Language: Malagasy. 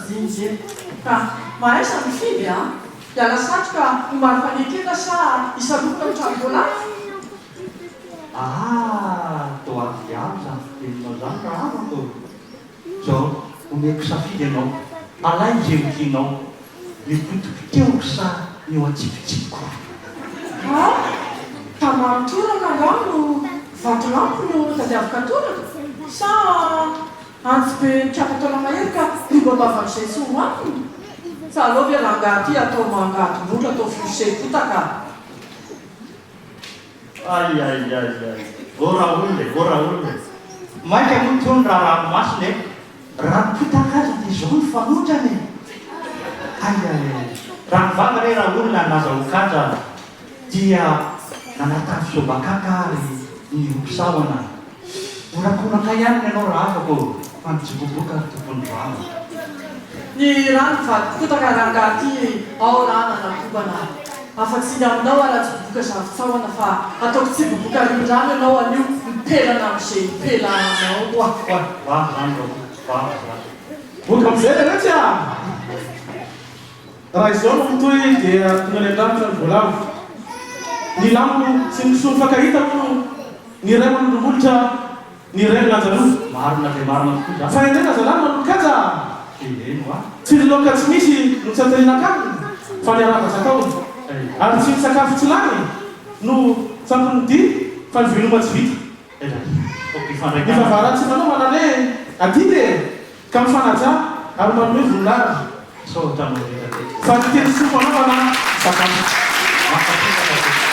mijinja e! Ka mahaiza mifidy a! Hiala satroka ho mari-panekena sa hisalorona ho tranom-boalavo? Aa! Toa avy ihany izany fiteninao izany rahavako ô! Zao, omeko safidy ianao, alaino izay ho tianao, ny potipotehiko sa ny eo an-tsifotsifoko? Ha! Tamary toraka angaha no vatolampy no tadiaviko atoraka? Sa antsy be mikapa taola-mahery ka riba-bavan'izay tsy hohanina? Sa aleo ve rangahy ty atao mangadim-bola atao fiosem-potaka? Ay ay ay ay! Ô Raoul e! Ô Raoul e! Mainka moa itony raha ranomasina e! Ranom-potaka aza dia izao no fanotrany e! Ay ay ay! Raha ny vava re Raoul nazahoan-kaja dia nanatavy sobakaka ary nihoby sahona. Horakoraka ihany ny anao rahavako ô, fa ny tsiboboka ry tompon'ny vava. Ny rano mivadi-potaka rangahy ty ao raha nanakobana afa-tsy ny aminao ara tsiboboka zavon-tsahona fa ataoko tsiboboka rindrano ianao anio mipelana am'ze ipelahanao. Oa oa vava zany Raoul, vava zany. Boka amizay leretsy a! Raha izao no mitohy dia tonga any an-danitra ny voalavo. Ny lambo sy ny kisoa mifankahita hono ny iray manondro molotra, ny iray milanja loha. Marina dia marina tokoa izany. Fahendrena zalahy manolo-kaja a! Teneno a! Tsy ny laoka tsy misy no tsy atarinan-kanina fa ny arava tsy atao. Ary tsy ny sakafo tsy lany no tsy ampin'ny dia fa ny veloma tsy vita. Ny vava ratsy fanaovana anie adidy e! Ka mifanaja ary manome voninahitra. Fa ny teny soa fanaovana sakafo. Mankasitraka tompoko.